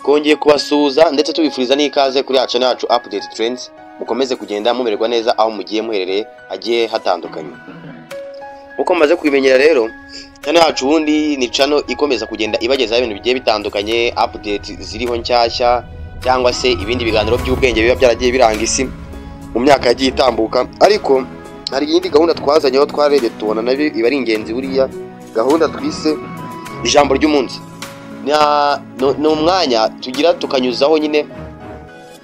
Twongeye kubasuhuza ndetse tubifuriza n'ikaze kuri yacu yacu Update Trends. Mukomeze kugenda mumererwa neza aho mugiye muherereye hagiye hatandukanye. Nkuko mumaze kubimenyera rero, channel yacu ubundi ni channel ikomeza kugenda ibagezaho ibintu bigiye bitandukanye, update ziriho nshyashya cyangwa se ibindi biganiro by'ubwenge biba byaragiye biranga isi mu myaka yagiye itambuka. Ariko hari iyindi gahunda twazanyeho, twarebye tubona nayo iba ari ingenzi. Buriya gahunda twise Ijambo ry'Umunsi ni umwanya tugira tukanyuzaho nyine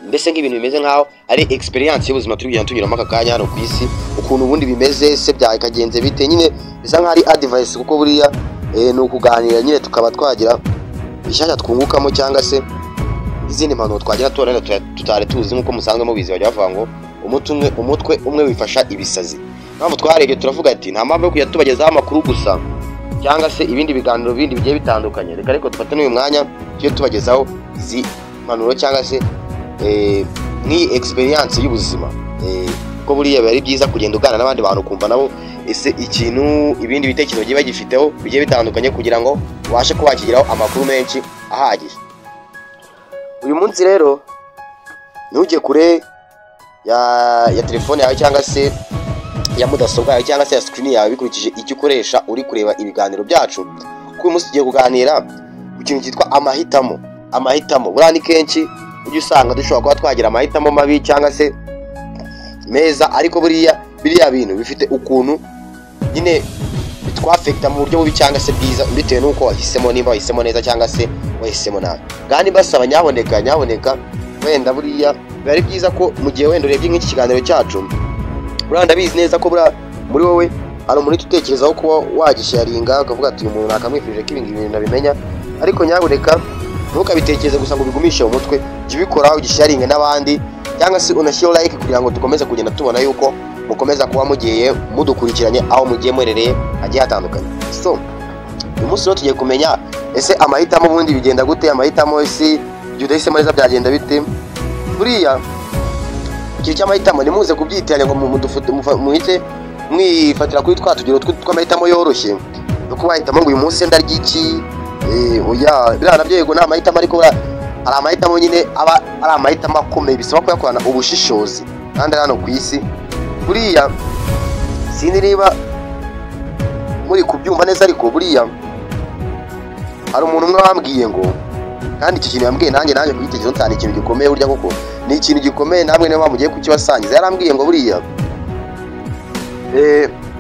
mbese nk'ibintu bimeze nk'aho ari experience y'ubuzima turi kugenda tunyuramo aka kanya hano ku isi, ukuntu ubundi bimeze se, byakagenze bite nyine, bisa nk'aho ari advice, kuko buriya ni ukuganira nyine tukaba twagira bishyashya twungukamo cyangwa se izindi mpanuro twagira tubona wenda tutari tuzi. Nk'uko musanzwe mubizi, bajya bavuga ngo umutwe umwe wifasha ibisazi. Impamvu twarebye turavuga ati nta mpamvu yo kujya tubagezaho amakuru gusa cyangwa se ibindi biganiro bindi bigiye bitandukanye, reka ariko dufate n'uyu mwanya tujye tubagezaho izi mpanuro cyangwa se nk'iyi experience y'ubuzima, ko buriya biba ari byiza kugenda uganira n'abandi bantu, ukumva nabo ese ikintu ibindi bitekerezo bagiye bagifiteho bigiye bitandukanye, kugira ngo ubashe kuba wakigiraho amakuru menshi ahagije. Uyu munsi rero ntujye kure ya telefone yawe cyangwa se ya mudasobwa yawe cyangwa se ya screen yawe, bikurikije icyo ukoresha uri kureba ibiganiro byacu, kuko uyu munsi tugiye kuganira ku kintu cyitwa amahitamo. Amahitamo buriya ni kenshi ujya usanga dushobora kuba twagira amahitamo mabi cyangwa se meza, ariko buriya biriya bintu bifite ukuntu nyine bitwaffecta mu buryo bubi cyangwa se bwiza, bitewe n'uko wahisemo, nimba wahisemo neza cyangwa se wahisemo nabi. Kandi mbasaba, nyaboneka nyaboneka, wenda buriya biba ari byiza ko mu gihe wenda urebye nk'iki kiganiro cyacu, buriya ndabizi neza ko buriya muri wowe hari umuntu uhita utekerezaho kuba wagisharinga, ukavuga ati uyu muntu nakamwifurije ko ibi ngibi bintu nabimenya. Ariko nyaboneka ntukabitekereze gusa ngo ubigumishe mu mutwe, jya ubikora ugisharinge n'abandi cyangwa se unashyireho like, kugira ngo dukomeze kugenda tubona yuko mukomeza kuba mugiye mudukurikiranye aho mugiye muherereye hagiye hatandukanye. So uyu munsi rero tugiye kumenya ese amahitamo ubundi bigenda gute, amahitamo ese igihe udahisemo neza byagenda bite? Buriya ikintu cy'amahitamo ntimuze kubyitiranya ngo muhite mwifatira kuri twa tugero tw'amahitamo yoroshye no kuba wahitamo ngo uyu munsi ndarya iki. Oya, biriya nabyo yego ni amahitamo, ariko buriya hari amahitamo nyine aba ari amahitamo akomeye, bisaba kuyakorana ubushishozi. Kandi hano ku isi buriya sinzi niba muri kubyumva neza, ariko buriya hari umuntu umwe wambwiye ngo, kandi icyo kintu yambwiye nanjye naje kugitekerezaho nsanga ikintu gikomeye. Burya koko ni ikintu gikomeye, namwe niyo mpamvu mugiye kukibasangiza. Yarambwiye ngo buriya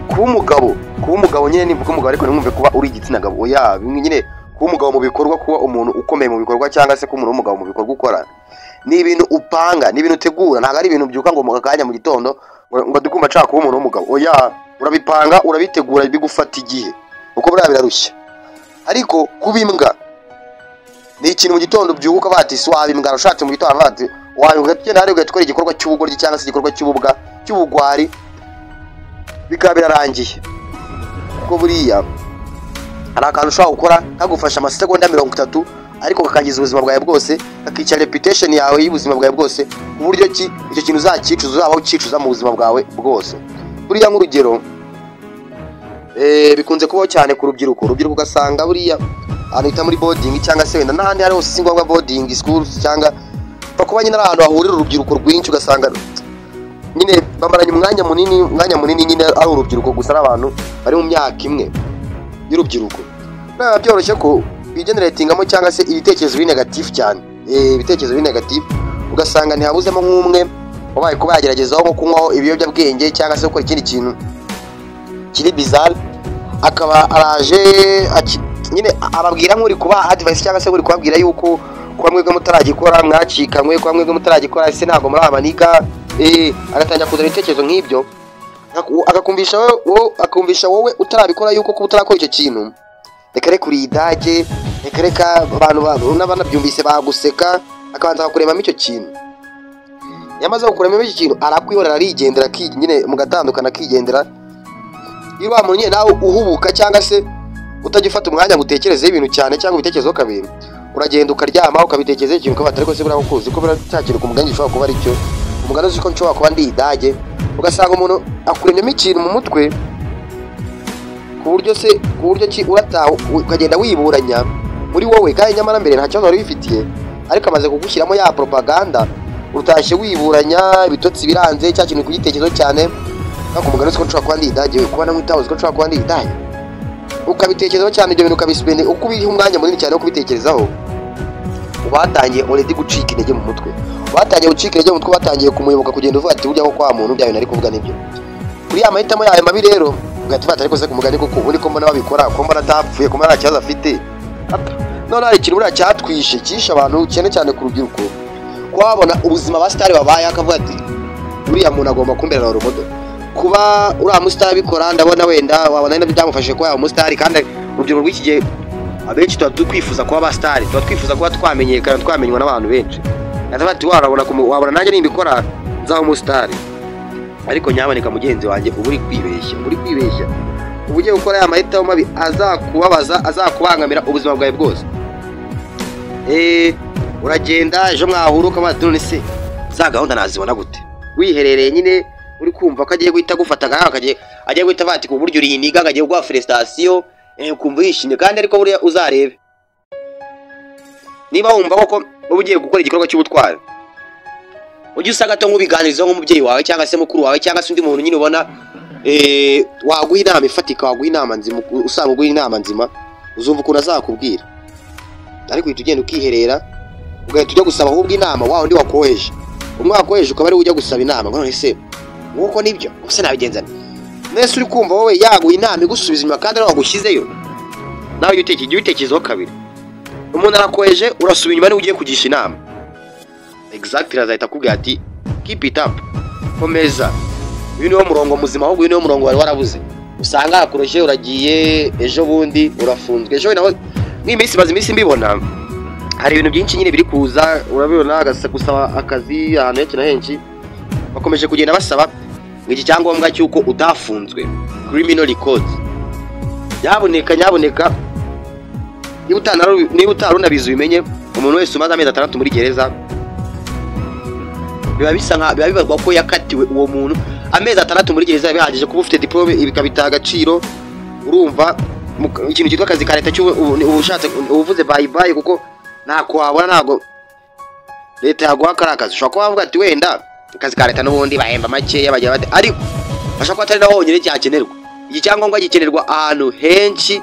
kuba umugabo nyine, nivuga umugabo ariko ntimwumve kuba uri igitsina gabo, oya, bimwe nyine kuba umugabo mu bikorwa, kuba umuntu ukomeye mu bikorwa cyangwa se kuba umuntu w'umugabo mu bikorwa ukora, ni ibintu upanga, ni ibintu utegura. Ntabwo ari ibintu ubyuka ngo mu kanya mu gitondo ngo ndikumva nshaka kuba umuntu w'umugabo. Oya, urabipanga, urabitegura, bigufata igihe, kuko buriya birarushya. Ariko kuba imbwa ni ikintu mu gitondo ubyuka bati si waba imbwa, ushatse mu gitondo bati waba imbwa, ugenda hariya ugahita ukora igikorwa cy'ubugoryi cyangwa se igikorwa cy'ububwa, cy'ubugwari, bikaba birarangiye. Kuko buriya hari akantu ushobora gukora kagufasha amasegonda 30, ariko kakangiza ubuzima bwawe bwose, kakica reputation yawe y'ubuzima bwawe bwose, ku buryo ki icyo kintu uzakicuza, uzaba ukicuza mu buzima bwawe bwose. Buriya nk'urugero, bikunze kubaho cyane ku rubyiruko. Urubyiruko ugasanga buriya ahantu bita muri boarding cyangwa se wenda n'ahandi hari hose, si ngombwa boarding schools, cyangwa pfa kuba nyine ari ahantu hahurira urubyiruko rwinshi, ugasanga nyine bamaranye umwanya munini nyine ari urubyiruko gusa, ari abantu bari mu myaka imwe y'urubyiruko. Biba byoroshye ko bigeneratingamo cyangwa se ibitekerezo biri negative cyane, ibitekerezo biri negative, ugasanga ntihabuzemo nk'umwe wabaye kuba yageragezaho nko kunywaho ibiyobyabwenge cyangwa se gukora ikindi kintu kiri bizarre, akaba araje nyine ababwira nk'uri kubaha advice cyangwa se uri kubabwira yuko kuba mwebwe mutaragikora mwacikanywe, kuba mwebwe mutaragikora ese ntabwo muri amaniga. Agatangira kuzana ibitekerezo nk'ibyo, akumvisha wowe utarabikora yuko kuba utarakora icyo kintu, reka reka uri idage, reka reka abantu n'abanabyumvise baguseka. Akabanza akakuremamo icyo kintu. Iyo amaze kukuremamo icyo kintu arakwihorera, arigendera, nyine mugatandukana akigendera. Iyo wa muntu nyine nawe uhubuka cyangwa se utajya ufata umwanya ngo utekerezeho ibintu cyane cyangwa ubitekerezeho kabiri, uragenda ukaryama ukabitekerezaho ikintu, ukabata ariko se buriya koko uzi ko buriya cya kintu ku mugani gishobora kuba ari cyo, umugani uzi ko nshobora kuba ndi idage? Ugasanga umuntu akuremyemo ikintu mu mutwe ku buryo ki urataha ukagenda wiburanya muri wowe, kandi nyamara mbere nta kibazo wari wifitiye. Ariko amaze kugushyiramo ya propaganda, utashye wiburanya, ibitotsi biranze, cya kintu kugitekerezo cyane, ariko umugani ko nshobora kuba ndi idage, kuba namwitaho, ko nshobora kuba ndi idage, ukabitekerezaho cyane ibyo bintu, ukabisipende uko ubiha umwanya munini cyane wo kubitekerezaho, batangiye already gucika intege mu mutwe, batangiye gucika intege mu mutwe, batangiye kumuyoboka, kugenda uvuga ati: "Burya ko kwa muntu bya bintu ari kuvuga nibyo." Kuri ya mahitamo yawe mabi rero, ugahita ufata: "Ariko se ku mugani koko ubundi ko mbona babikora, ko mbona atapfuye, ko mbona nta kibazo afite?" None hari ikintu buriya cyatwishe, cyishe abantu cyane cyane ku rubyiruko, kuba wabona ubuzima abasitari babaye, akavuga ati: "Uriya muntu agomba kumbera role model, kuba uriya musitari abikora, ndabona wenda wabona ari nabyo byamufashije kuba yaba umusitari." Kandi urubyiruko rw'iki gihe abenshi tuba twifuza kuba abasitari, tuba twifuza kuba twamenyekana, twamenywa n'abantu benshi. Aravuga ati: "Warabona wabona nanjye nimbikora nzaba umusitari." Ariko nyamuneka mugenzi wanjye, uba uri kwibeshya, uba uri kwibeshya, uba ugiye gukora ya mahitamo mabi azakubabaza, azakubangamira ubuzima bwawe bwose. Uragenda ejo mwahura ukabaza ati: "None se za gahunda nazibona gute?" Wiherereye nyine, uri kumva ko agiye guhita agufata nkaho agiye guhita avuga ati: "Ku buryo uri iniga," ngo agiye kuguha félicitation, ukumva wishimye. Kandi ariko buriya uzarebe, niba wumva koko uba ugiye gukora igikorwa cy'ubutwari, ujye usa gato nk'ubiganirizaho nk'umubyeyi wawe, cyangwa se mukuru wawe, cyangwa se undi muntu nyine ubona waguha inama ifatika, waguha inama nzima, usanga uguha inama nzima, uzumva ukuntu azakubwira. Ariko uhita ugenda ukiherera, ugahita ujya gusaba ahubwo inama wa wundi wakoheje, umwe wakoheje, ukaba ariwe ujya gusaba inama ngo: "None se nk'uko nibyo ubuse nabigenza nte?" Mwese uri kumva wowe yaguha inama igusubiza inyuma kandi ariwe wagushyizeyo. Nawe jya ubitekerezaho kabiri. Umuntu arakoheje, urasubira inyuma, niba ugiye kugisha inama, exactly azahita akubwira ati: "Keep it up, komeza, uyu niwo murongo muzima, ahubwo uyu niwo murongo wari warabuze." Usanga yakuroshye, uragiye, ejo bundi urafunzwe. Ejo nawe nk'iyi minsi, maze iminsi mbibona, hari ibintu byinshi nyine biri kuza, urabibona, gusaba akazi ahantu henshi na henshi bakomeje kugenda basaba ngo iki cyangombwa cy'uko utafunzwe, criminal records. Nyabuneka, nyabuneka, niba utari unabizi ubimenye, umuntu wese umaze amezi 6 muri gereza biba bisa nka biba bibarwa ko yakatiwe. Uwo muntu amezi 6 muri gereza biba bihagije kuba ufite diplôme bikabita agaciro. Urumva ikintu cyitwa akazi ka leta uba ushatse uba uvuze bye bye, kuko ntako wabona, ntabwo leta yaguha kariya kazi. Ushobora kuba wavuga ati: "Wenda akazi ka leta n'ubundi bahemba makeya," bagira bate, ariko bashobora kuba atari naho honyine cyakenerwa. Iki cyangombwa gikenerwa ahantu henshi,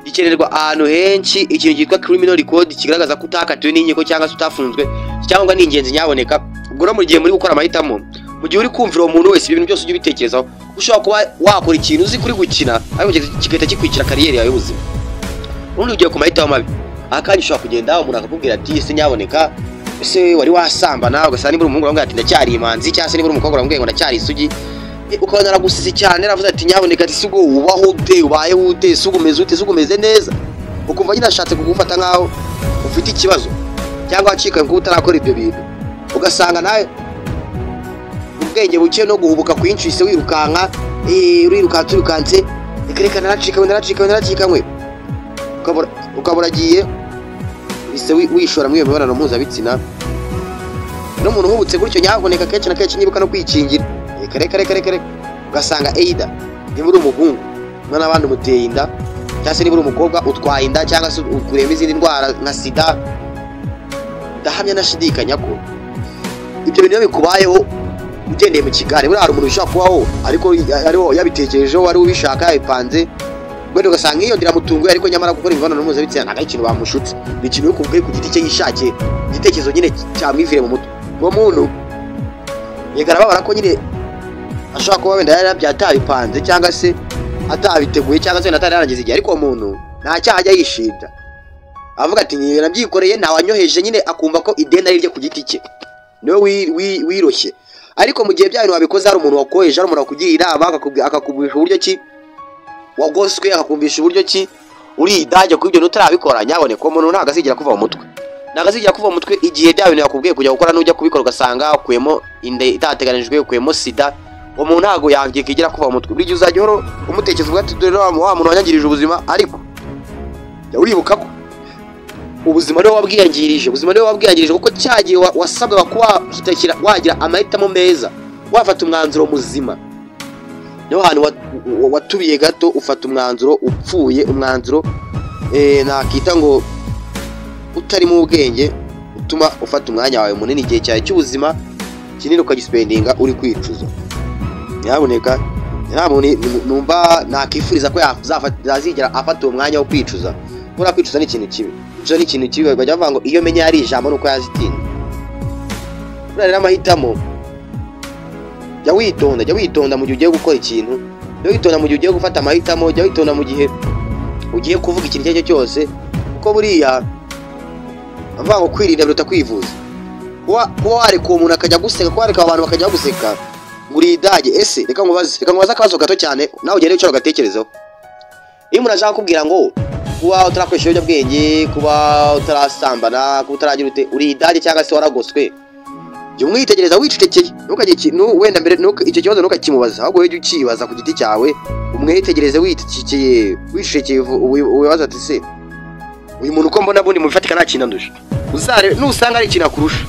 gikenerwa ahantu henshi. Ikintu cyitwa criminal record kigaragaza ko utakatiwe n'inkiko cyangwa se utafunzwe, iki cyangombwa ni ingenzi, nyaboneka. Ubwo rero mu gihe muri gukora amahitamo, mu gihe uri kumvira uwo muntu wese, ibintu byose ujye ubitekerezaho. Ushobora kuba wakora ikintu uzi kuri gukina, ariko kigahita kikwicira career yawe y'ubuzima. Ubundi ugiye ku mahitamo mabi, aha kandi ushobora kugenda umuntu akakubwira ati: "Ese nyaboneka, ese wari wasambana?" Ugasanga niba uri umuhungu uramubwira ati: "Ndacyari imanzi," cyangwa se niba uri umukobwa uramubwira ngo: "Ndacyari isugi." Ukabona aragusize cyane, aravuze ati: "Nyaboneka," ati: "Si ubwo ubaho ute? Ubayeho ute? Si ubwo umeze ute? Si ubwo umeze neza?" Ukumva nyine ashatse kugufata nkaho ufite ikibazo cyangwa wacikaye kuba utarakora ibyo bintu. Ugasanga nawe ubwenge buke no guhubuka kwinshi uhise wirukanka, urirukanse, urirukanse: "Reka, reka, naracikanywe, naracikanywe, naracikanywe." Ukabura uragiye, uhise wishora muri iyo mibonano mpuzabitsina n'umuntu uhubutse gutyo. Nyaboneka, kenshi na kenshi nibuka no kwikingira. Reka, reka, reka, reka, reka. Ugasanga either niba uri umuhungu umwe n'abandi umuteye inda, cyangwa se niba uri umukobwa utwaye inda, cyangwa se ukuriyemo izindi ndwara nka sida. Ndahamya nashidikanya ko ibyo bintu iyo bikubayeho ugendeye mu kigare, buriya hari umuntu ushobora kubaho ariko ariho yabitekerejeho, wari ubishaka, yabipanze, wenda ugasanga iyo ndiramutunguye, ariko nyamara gukora imibonano mpuzabitsina ntabwo ari ikintu bamushutse, ni ikintu uri kubwe ku giti cye yishakiye, igitekerezo nyine cyamwivire mu mutwe. Uwo muntu yego arababara ko nyine ashobora kuba wenda yari atabipanze, cyangwa se atabiteguye, cyangwa se wenda atari yarangiza igihe, ariko uwo muntu nta cyaha ajya yishinja, avuga ati: "Nabyikoreye, ntawanyoheje." Nyine akumva ko ideni ari irye ku giti cye, niwe wiroshye. Ariko mu gihe bya bintu wabikoze hari umuntu wakoheje, hari umuntu wakugiriye inama, akakumvisha uburyo ki wagoswe, akakumvisha uburyo ki uri idage kuri ibyo bintu utarabikora, nyaboneka, uwo muntu ntabwo azigera kuva mu mutwe, ntabwo azigera kuva mu mutwe. Igihe bya bintu yakubwiye kujya gukora, nujya kubikora ugasanga ukuyemo inda itateganijwe, ukuyemo sida, uwo muntu ntabwo yakigera kuva mu mutwe. Buri gihe uzajya uhora umutekereza, uvuga ati: "Dore wa muntu wanyangirije ubuzima." Ariko jya wibuka ko ubuzima niwe wabwiyangirije, ubuzima niwe wabwiyangirije, kuko cya gihe wasabwaga kuba wahitakira, wagira amahitamo meza, wafata umwanzuro muzima, niho hantu watubiye gato, ufata umwanzuro upfuye, umwanzuro nakita ngo utarimo ubwenge. Utuma ufata umwanya wawe munini, igihe cyawe cy'ubuzima kinini ukagispendinga uri kwicuza. Nyabuneka, nta muntu numva nakifuriza ko yazigera afata uwo mwanya wo kwicuza. Kubera kwicuza ni ikintu kibi, kwicuza ni ikintu kibi. Bajya bavuga ngo iyo menya ari ijambo nuko yazitinda. Buriya rero amahitamo, jya witonda, jya witonda mu gihe ugiye gukora ikintu, jya witonda mu gihe ugiye gufata amahitamo, jya witonda mu gihe ugiye kuvuga ikintu icyo ari cyo cyose, kuko buriya bavuga ngo kwirinda biruta kwivuza. Kuba wareka uwo muntu akajya guseka, kuba wareka abantu bakajya baguseka ngo uri idage. Ese reka nkubaze akabazo gato cyane, nawe ugende wicara ugatekerezeho. Iyo umuntu ashaka kukubwira ngo kuba utarakoresha ibiyobyabwenge, kuba utarasambana, kuba utaragira ute, uri idage cyangwa se waragoswe, jya umwitegereza wicecekeye. Ntukajye wenda mbere icyo kibazo ntukakimubaza, ahubwo wowe jya ukibaza ku giti cyawe, umwitegereze wicecekeye, wicecekeye, wibaza ati: "Se uyu muntu uko mbona bundi mu bifatika nta kintu andusha?" Uzarebe, nusanga ari ikintu akurusha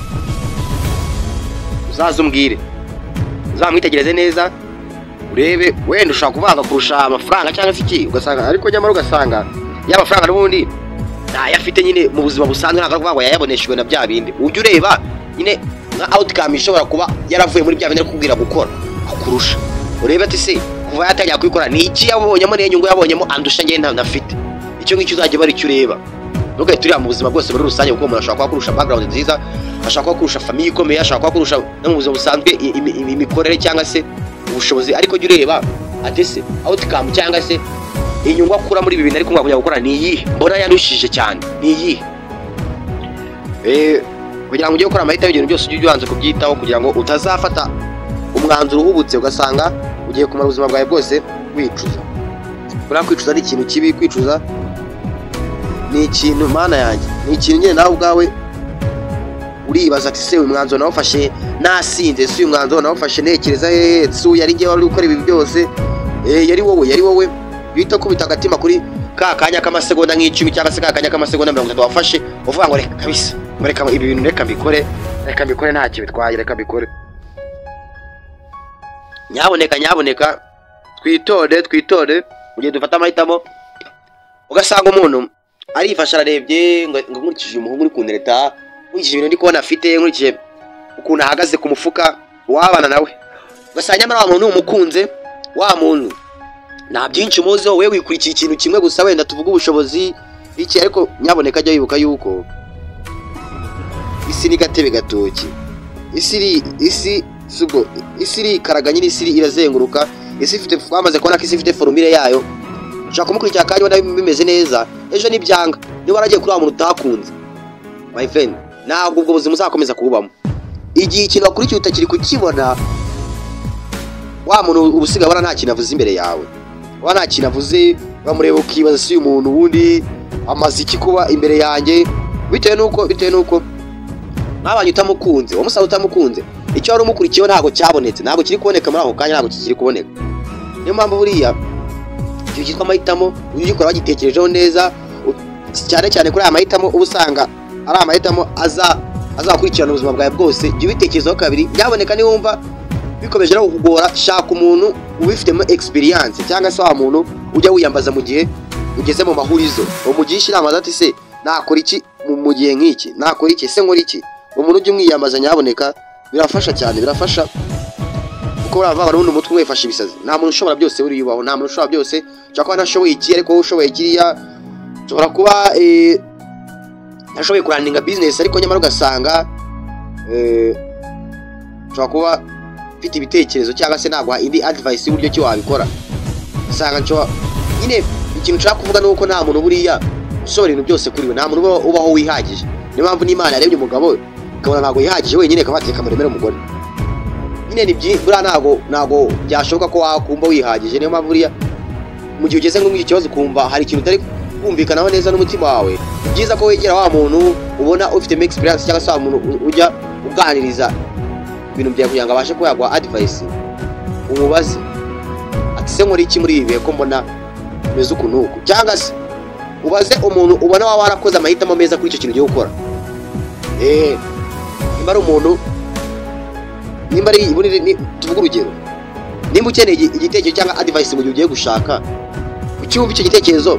uzaze umbwire. Uzamwitegereze neza urebe, wenda ushobora kuvanga kurusha amafaranga cyangwa se iki, ugasanga ariko nyamara ugasanga ya mafaranga n'ubundi ntayo afite nyine mu buzima busanzwe, ntabwo ari ukuvuga ngo yayaboneshejwe na bya bindi. Ujya ureba nyine nka outcome ishobora kuba yaravuye muri bya bindi ari kukubwira gukora akurusha, urebe ati: "Se kuva yatangira kubikora ni iki yabonyemo, niyo nyungu yabonyemo andusha njye ntafite?" Icyo ngicyo uzajya uba aricyo ureba, ntugahite ureba mu buzima bwose muri rusange, kuko umuntu ashobora kuba akurusha background nziza, ashobora kuba akurusha famille ikomeye, ashobora kuba akurusha no mu buzima busanzwe imikorere cyangwa se ubushobozi, ariko jya ureba ati: "Se outcome cyangwa se inyungu akura muri ibi bintu ari kumva kujya gukora ni iyihe mbona yandushije cyane, ni iyihe?" Kugira ngo ujye gukora amahitamo y'ibintu byose, ujye ubanza kubyitaho kugira ngo utazafata umwanzuro uhubutse, ugasanga ugiye kumara ubuzima bwawe bwose wicuza. Buriya kwicuza ni ikintu kibi, kwicuza ni ikintu, Mana yanjye, ni ikintu nyine nawe ubwawe uribaza ati: "Se uyu mwanzuro nawufashe nasinze? Se uyu mwanzuro nawufashe ntekereza hehe? Se uyu yari njye wari gukora ibi byose?" Yari wowe, yari wowe. Bita kubita agatima kuri ka kanya k'amasegonda nk'icumi cyangwa se ka kanya k'amasegonda 30 wafashe uvuga ngo: "Reka kabisa, ngo reka ibi bintu, reka mbikore, reka mbikore, ntacyo bitwaye, reka mbikore." Nyaboneka, nyaboneka, twitore, twitore mu gihe dufata amahitamo. Ugasanga umuntu arifasha, ararebye ngo nkurikije uyu muhungu uri kuntereta, nkurikije ibintu ndi kubona afite, nkurikije ukuntu ahagaze ku mufuka, wabana nawe. Ugasanga nyamara wa muntu umukunze, wa muntu nta byinshi umuziho, we wikurikiye ikintu kimwe gusa, wenda tuvuge ubushobozi iki. Ariko nyaboneka, ajya wibuka yuko isi ni gatebe gatoki, isi iri isi subwo isi irikaraga nyine, isi irazenguruka, isi ifite, twamaze kubona ko isi ifite formule yayo. Ushobora kumukurikira kandi ubona bimeze neza, ejo nibyanga, niba waragiye kuri wa muntu utakunze, my friend, ntabwo ubwo buzima uzakomeza kububamo. Igihe ikintu wakurikiye utakiri kukibona, wa muntu uba usigaye ubona nta kintu avuze imbere yawe, uba nta kintu avuze, bamureba ukibaza: "Si uyu muntu ubundi amaze iki kuba imbere yanjye?" Bitewe n'uko mwabanye utamukunze, wamusaza utamukunze, icyo wari umukurikiyeho ntabwo cyabonetse, ntabwo kiri kuboneka muri ako kanya, ntabwo kikiri kuboneka. Niyo mpamvu buriya ikintu cyitwa amahitamo ujye ugikora wagitekerejeho neza, cyane cyane kuri aya mahitamo uba usanga ari amahitamo aza azakurikirana ubuzima bwawe bwose. Jya ubitekerezaho kabiri nyaboneka. Niba wumva bikomeje no kukugora, shaka umuntu ubifitemo experience cyangwa se wa muntu ujya wiyambaza mu gihe ugeze mu mahurizo, umugisha inama ati: "Se nakora iki mu gihe nk'iki? Nakora iki? Se nkora iki?" Umuntu ujya umwiyambaza nyaboneka, birafasha cyane, birafasha, kuko baravuga ngo n'ubundi umutwe umwe wifasha ibisazi. Nta muntu ushobora byose buriya ubaho, nta muntu ushobora byose. Ushobora kuba ntashoboye iki ariko wowe ushoboye kiriya. Ushobora kuba ntashoboye kurunninga business, ariko nyamara ugasanga ushobora kuba ufite ibitekerezo cyangwa se naguha indi advice y'uburyo ki wabikora. Usanga nshobora nyine, ikintu nshaka kuvuga ni uko nta muntu buriya ushobora ibintu byose kuri we, nta muntu ubaho wihagije. Niyo mpamvu n'Imana yarebye umugabo ikabona ntabwo yihagije wenyine, ikaba yateka muremere umugore nyine. Ni buriya ntabwo byashoboka ko wakumva wihagije. Niyo mpamvu buriya mu gihe ugeze nko muri icyo kibazo, ukumva hari ikintu utari kumvikanaho neza n'umutima wawe, ni byiza ko wegera wa muntu ubona ufitemo experience cyangwa se wa muntu ujya uganiriza ibintu byawe kugira ngo abashe kuba yaguha advice. Umubaze ati: "Se nkora iki muri ibi bihe ko mbona bimeze uku n'uku?" Cyangwa se ubaze umuntu ubona waba warakoze amahitamo meza kuri icyo kintu ugiye gukora. Nimba ari umuntu, nimba ari tuvuge urugero, nimba ukeneye igitekerezo cyangwa advice mu gihe ugiye gushaka, ucyumva icyo gitekerezo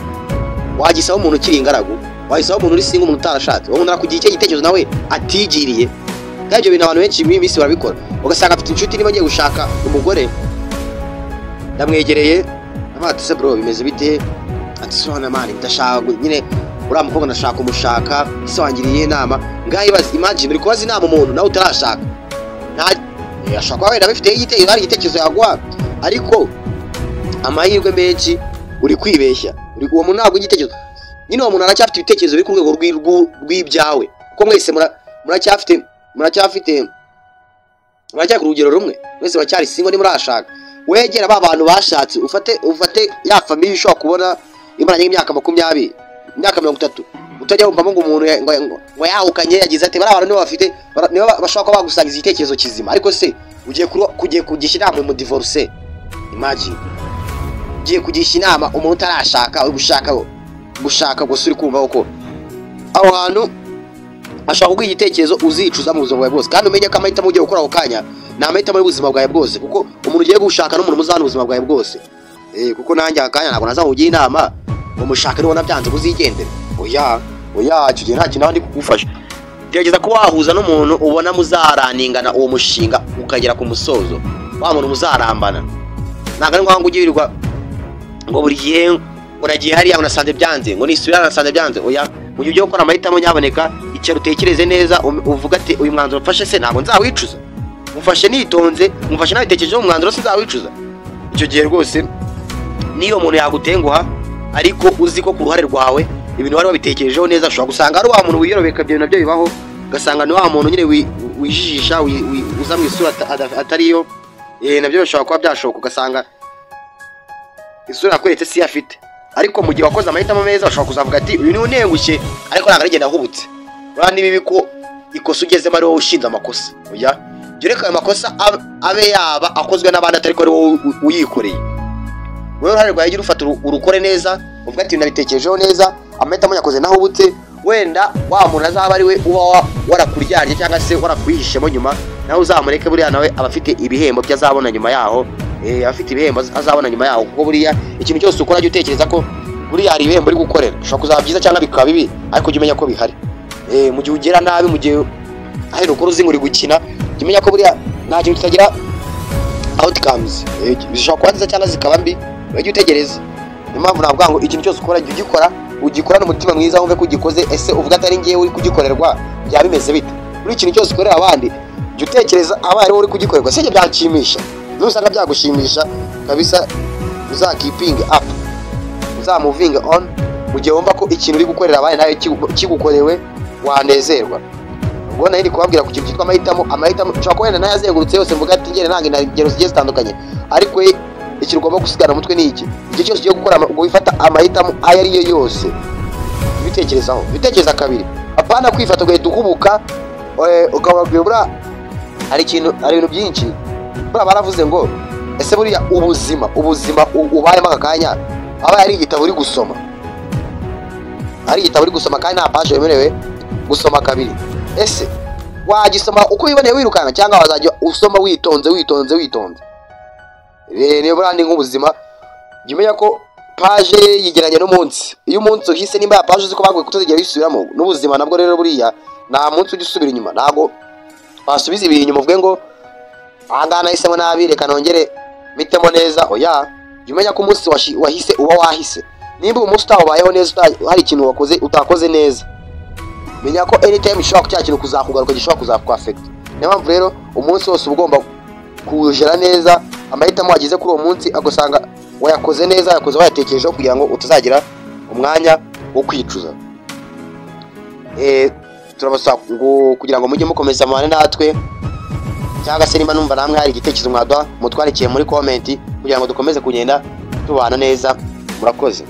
wagisaba umuntu ukiri ingaragu. Wahisemo umuntu uri single, umuntu utarashatse. Uwo muntu arakugira icyo gitekerezo nawe atigiriye. Kandi ibyo bintu abantu benshi muri iyi minsi barabikora, ugasanga afite inshuti, niba agiye gushaka umugore, ndamwegereye, ati: "Se bro, bimeze bite?" Ati: "Sobanura man, ndashaka nyine uriya mukobwa, ndashaka kumushaka, ese wangiriye inama?" Ngaho ibaze, imagine uri kubaza inama umuntu nawe utarashaka. Nta ashobora kuba wenda abifiteho igitekerezo, hari igitekerezo yaguha, ariko amahirwe menshi uri kwibeshya. Uwo muntu ntabwo igitekerezo nyine, uwo muntu aracyafite ibitekerezo biri ku rwego rw'ibyawe, kuko mwese muracyafite muracyari ku rugero rumwe, mwese muracyari single, ntimurashaka. Wegera ba bantu bashatse, ufate ya famille ushobora kubona imaranye nk'imyaka 20, imyaka 30, utajya wumvamo ngo umuntu ngo yahukanye, yagize ati. Bariya bantu nibo bafite nibo bashobora kuba bagusangiza igitekerezo kizima. Ariko se ugiye kugisha inama mu divorce? Imagine ugiye kugisha inama umuntu utarashaka, uri gushaka gusa, uri kumva ko aho hantu ashobora kuguha igitekerezo uzicuza mu buzima bwawe bwose. Kandi umenye ko amahitamo ugiye gukora ako kanya ni amahitamo y'ubuzima bwawe bwose, kuko umuntu ugiye gushaka n'umuntu muzabana ubuzima bwawe bwose. Kuko nanjye aka kanya ntabwo naza kugira inama ngo mushake, nubona byanze uzigendere. Oya, oya, icyo gihe nta kintu ndi kugufasha. Gerageza kuba wahuza n'umuntu ubona muzaraningana uwo mushinga ukagera ku musozo, wa muntu muzarambana. Ntabwo ari ngombwa ngo ujye wirirwa ngo buri gihe ngo nagiye hariya ngo nasanze byanze, ngo nisubira nasanze byanze. Oya, mu gihe ugiye gukora amahitamo, nyaboneka icara utekereze neza, uvuge ati: "Uyu mwanzuro mfashe se ntabwo nzawicuza? Mufashe nitonze, mufashe nabitekerejeho, umwanzuro sinzawicuza?" Icyo gihe rwose niyo umuntu yagutenguha, ariko uzi ko ku ruhare rwawe ibintu wari wabitekerejeho neza. Ushobora gusanga ari wa muntu wiyorobeka, ibyo nabyo bibaho, ugasanga ni wa muntu nyine wijijisha, uza mu isura atariyo. Nabyo bishobora kuba byashoboka, ugasanga isura yakweretse si yo afite. Ariko mu gihe wakoze amahitamo meza, ushobora kuzavuga ati: "Uyu niwe unengushye, ariko ntabwo arigenda ahubutse." Buriya ni bibi ko ikosa ugezemo ari wowe ushinze amakosa. Oya, jya ureka ayo makosa abe yaba akozwe n'abandi, atari ko ari wowe uyikoreye. Wowe uruhare rwawe jya urufata, urukore neza, uvuga ati: "Nabitekerejeho neza, amahitamo yakoze nahubutse." Wenda wa muntu azaba ari we uba warakuryarye cyangwa se warakwihishemo nyuma, nawe uzamureke. Buriya nawe aba afite ibihembo bye azabona nyuma yaho. Aba afite ibihembo azabona nyuma yaho, kuko buriya ikintu cyose ukora, jya utekereza ko buriya hari ibihembo uri gukorera. Bishobora kuzaba byiza cyangwa bikaba bibi, ariko jya umenya ko bihari. Mu gihe ugera nabi, mu gihe hari ukora uzi ngo uri gukina, jya umenya ko buriya nta kintu kitagira outcomes. Zishobora kuba nziza cyangwa zikaba mbi, ujye utegereza. Niyo mpamvu navuga ngo ikintu cyose ukora, jya ugikora ugikorane umutima mwiza, wumve ko ugikoze. Ese uvuga atari ngewe uri kugikorerwa, byaba bimeze bite? Buri ikintu cyose ukorera abandi, jya utekereza abaye ari wowe uri kugikorerwa, sibyo byanshimisha? Nusanga byagushimisha kabisa, uzakeepinge up, uzamovinge on. Mu gihe wumva ko ikintu uri gukorera abandi nawe kigukorewe wanezerwa. Ubwo nari ndi kubabwira ku kintu cyitwa amahitamo. Amahitamo nshobora kuba wenda nayazengurutse yose, mvuga ati ngende ntange ingero zigiye zitandukanye, ariko ikintu ugomba gusigara mu mutwe ni iki: igihe cyose ugiye gukora ngo wifata amahitamo ayo ari yo yose, ubitekerezaho, ubitekereza kabiri, apana kwifata ugahita uhubuka. Ukababwira buriya hari ikintu, hari ibintu byinshi. Buriya baravuze ngo: "Ese buriya ubuzima ubayemo aka kanya, aba ari igitabo uri gusoma, ari igitabo uri gusoma, kandi nta page wemerewe gusoma kabiri, ese wagisoma uko wiboneye wirukanka, cyangwa wazajya usoma witonze, witonze, witonze?" Niyo buriya ni nk'ubuzima. Jya umenya ko page yigeranya n'umunsi. Iyo umunsi uhise, nimba ya page uzi ko baguye kutazigera wisubiramo, n'ubuzima nabwo rero buriya nta munsi ujya usubira inyuma. Ntabwo wasubiza ibihe inyuma uvuge ngo: "Ahangaha nahisemo nabi, reka nongere mpitemo neza." Oya, jya umenya ko umunsi wahise uba wahise. Nimba uyu munsi utawubayeho neza, hari ikintu wakoze utakoze neza, menya ko anytime gishobora cya kintu kuzakugaruka, gishobora kuzakuaffecta. Niyo mpamvu rero umunsi wose uba ugomba kuwujera neza, amahitamo wagize kuri uwo munsi agasanga wayakoze neza, wayakoze wayatekerejeho, kugira ngo utazagira umwanya wo kwicuza. Turabasaba ngo kugira ngo mujye mukomeza mubane natwe, cyangwa se niba numva namwe hari igitekerezo mwaduha, mutwandikiye muri comment kugira ngo dukomeze kugenda tubana neza. Murakoze.